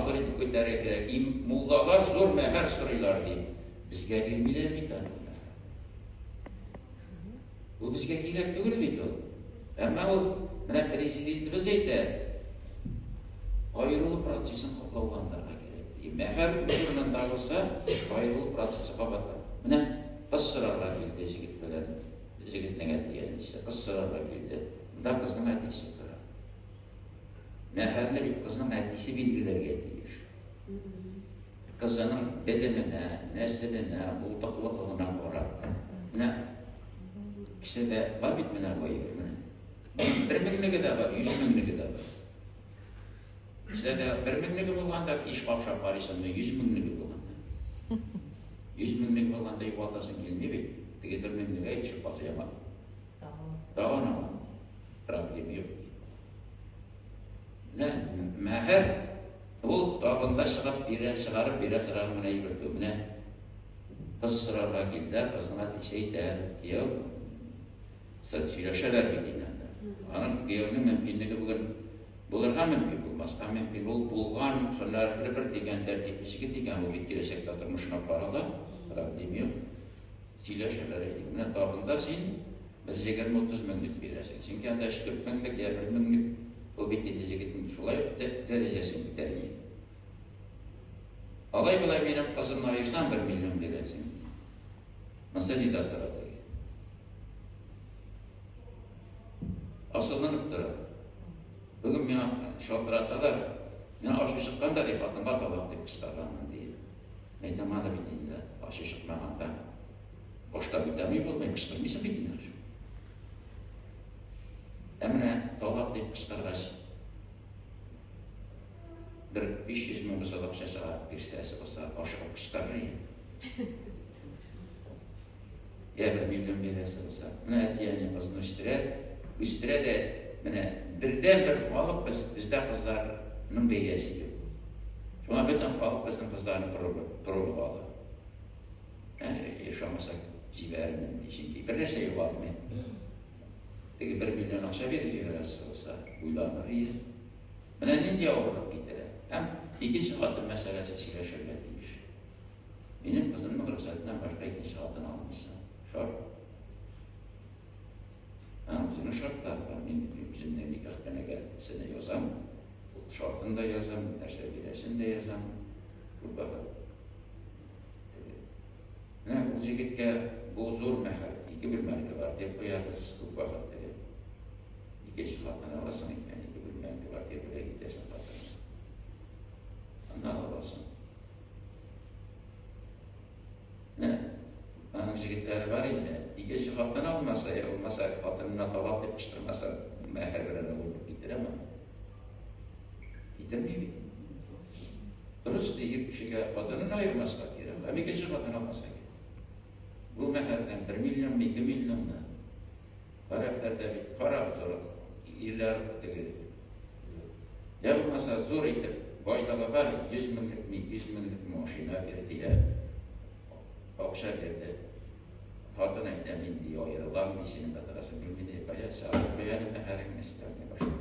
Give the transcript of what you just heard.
Матур итеп күтәрергә кирәк. И муллалар зур мәһәр сорыйлар ди. Безгә бирмиләр бит аны. Ул безгә кирәк түгел бит ул. Әмма ул менә президентыбыз әйтә, аерылу процессын катлауландырырга кирәк. Ди. Мәһәр үз урынында булса, аерылу процессы кабатлана. Менә кыз сорарга килде җегет белән. Җегетнең әти-әнисе кыз сорарга килде. Монда кызның әтисе тора. Мәһәрне бит кызның әтисе билгеләргә тиеш. Кызының белеменә, нәселенә, булдыклылыгына карап. Менә кесәдә бар бит менә бу әйбер менә. Моның бер меңлеге дә бар, йөз меңлеге дә бар. Кесәдә бер меңлеге булганда иш капшап карыйсың, менә йөз меңлеге булганда. Йөз меңлеге булганда югалтасың килми бит. Теге бер меңлеге төшеп калса яман. Тагын ала. Проблема юк. Менә мәһәр ул табында чыгып бирә, чыгарып бирә торган гына әйбер түгел. Менә кыз сорарга килде, кызның әтисе әйтә, кияү, сөйләшәләр бит инде анда. Аның кияүнең мөмкинлеге бүген булырга мөмкин, булмаска мөмкин. Ул булган, һөнәрле бер дигән тәртипле җегет икән, ул бит киләчәктә тормышына карала, проблема юк. Сөйләшәләр, әйтик, менә табында син бер 20-30 меңлек бирәсең. Чөнки анда 3-4 меңлек я 1 меңлек, ул бит инде җегетнең шулай ук дәрәҗәсен күтәрми. Алай-болай минем кызымны аерсаң, 1 миллион бирәсең. Монысы нидә тора теге? Асылынып тора. Бүген миңа шалтыраталар, миңа ачу чыккан да, ди, хатынга талак дип кычкырганмын, ди. Мәйтәм, аны бит инде ачу чыкмаганда башта күтәрми булмый, кычкырмыйсың бит инде. Ә менә талак дип кычкыргач, бер 500 мең булса да акча чыгарып бирсәсе булса, ашыгып кычкырыр иде. Я бер миллион бирәсе булса. Менә әти-әни кызын үстерә, үстерә дә, менә бердән-бер халык без, бездә кызларның бәясе юк. Шуңа бөтен халык безнең кызларны пробага ала. Ошамаса җибәрермен ди, чөнки бер нәрсә югалтмый. Теге бер миллион акча биреп җибәрәсе булса, уйланыр иде. Менә нинди авырлык китерә. Һәм икенче хатын мәсьәләсе сөйләшергә тиеш. Минем кызымның рөхсәтеннән башка икенче хатын алмыйсың. Шарт. Аның үзенең шартлары бар. Мин үземнең никах кенәгәсенә язам. Шартын да язам, нәрсә бирәсен дә язам. Күп вакыт. Менә ул җегеткә бу зур мәһәр, ике бүлмәле квартир куябыз, күп вакыт теге. Икенче хатын аласың икән, ике бүлмәле квартир бүләк итәсең хатынга. Аннан аласың. Менә аның җегетләре бар инде. Икенче хатын алмаса, я булмаса хатынына талак дип кычкырмаса, мәһәр белән ул китерәме? Китерми бит. Дөрес ди, ир кешегә хатынын аермаска кирәк, һәм икенче хатын алмаса кирәк. Бу мәһәрдән 1 миллионмы, 2 миллионмы? Гарәпләрдә бит карап зур ирләр теге. Я булмаса зур итеп байлыгы бар, 100 меңлекме, 200 меңлекме машина бирде, я акча бирде. Хатын әйтә, мин ди аерылам, ди, синең батырасың килми ди, кая чыгарып куя әле мәһәреңне өстәлгә башка.